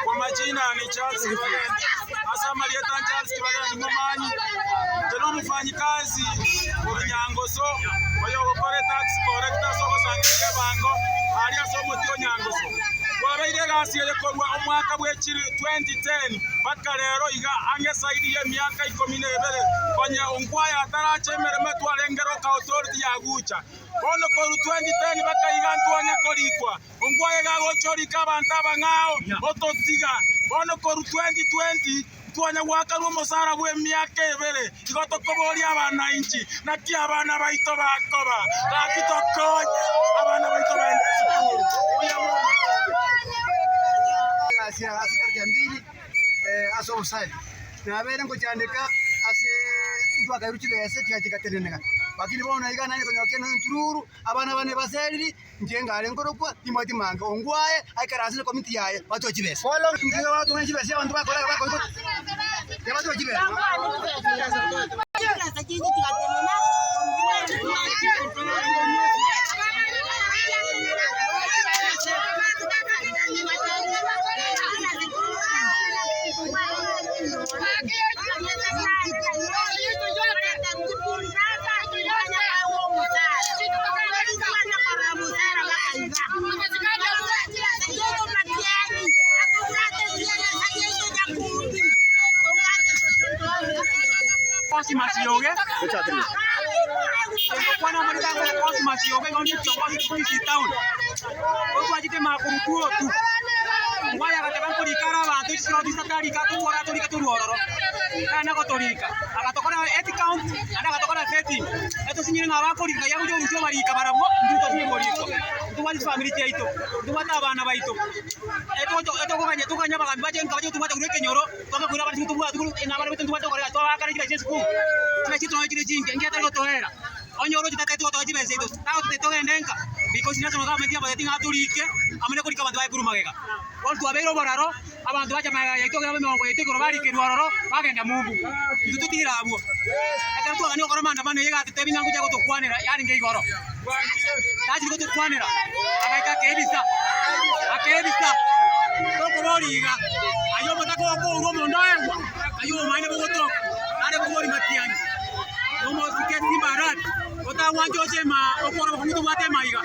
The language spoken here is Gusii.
Kwa majina ni Charles Kibageni. Ase amarieta Charles Kibageni Momanyi, inche nomofanyikazi korwa Nyangoso, oyo ogokora etax collector ase ogosangereria ebango aria ase omochie o Nyangoso. Twabeire egasi eye korwa omwaka bwe chiri 2010 mpaka rero iga ang'e zaidi ye emiaka ikomi na ebere konye Ongwae atarache emeremo etwarenge Local Authority ya Gucha. Bono korwa 2010 mpaka iga ntwanya korikwa. Ongwae iga agocha orike abanto abang'ao ototiga. Bono korwa 2020 ntwanya goakanwa omosara bw'emiaka ebere, igo tokoboria abanainchi, naki abana baito bakoba? Gaki tokonye abana baito baende esukuru. Mbuya mono. Egasi ase tariki ya mbili ase obosae, nabeire ngochandeka ase ntwakairwe chibesa chigacha chigateneneka, lakini bono iga nanye konyora kende ntururu, abana bane baseriri. Inche ngare nkorokwa Timoti Mange, ongwae aikaranse ne komiti yaye batoe chibesa. Inche batong'aine chibesa chi'abanto bakorara bakoigwa, batoe chibesa. Cosmas Yoge, Ngokwana omorero akore Cosmas Yoge igo ndi kiongozi Kisii town. Otwachete makurutu otu. Ngwaya agateba nkorika are abanto chisioti atarika atobwore atorike torwe ororo. Tana gotorika. Agatokora head count naende agatokora vetting. Etosinyire ng'a abakorika ya gocha orusia obarika barabwo intwe tosinye korikwa. Ntobwate chifamiri chiaito, ntobwate abana baito, etogokanya tokoganya abagambi bache nka bache gotobwata korwa ekenyoro, toke koira abana tobwati korwa na abana baito ntobwate gokora twabakana chibesa chia esukuru, chibesa chiaito nonye chire chinke, nki atari gotoera. Onye oroche tatagete gotoa chibesa chiaito, tagototebia togende nka, because national government yabatebitie ng'a atorike, amanye korika abanto baye korwa magega. Bono twabeire oboraro, abanto bacha magega yaito ekero emegongo yaito igoro barikerwa ororo, bagenda mumbu. Intwe totigire abwo. Ekero twagania gokora maandamano eye egatotebia ng'a ngochia gotokwanera yarenge igoro. Tachiri gotokwanera, agaika akebisa, akebisa, tokoboria iga, aye omotaka okourwa omonto oegwa, aywo obomaene bogotoka, nare koboria matiang'i, omosike simba arati, otagwancha oche maa okore obokong'u tobwate emaiga.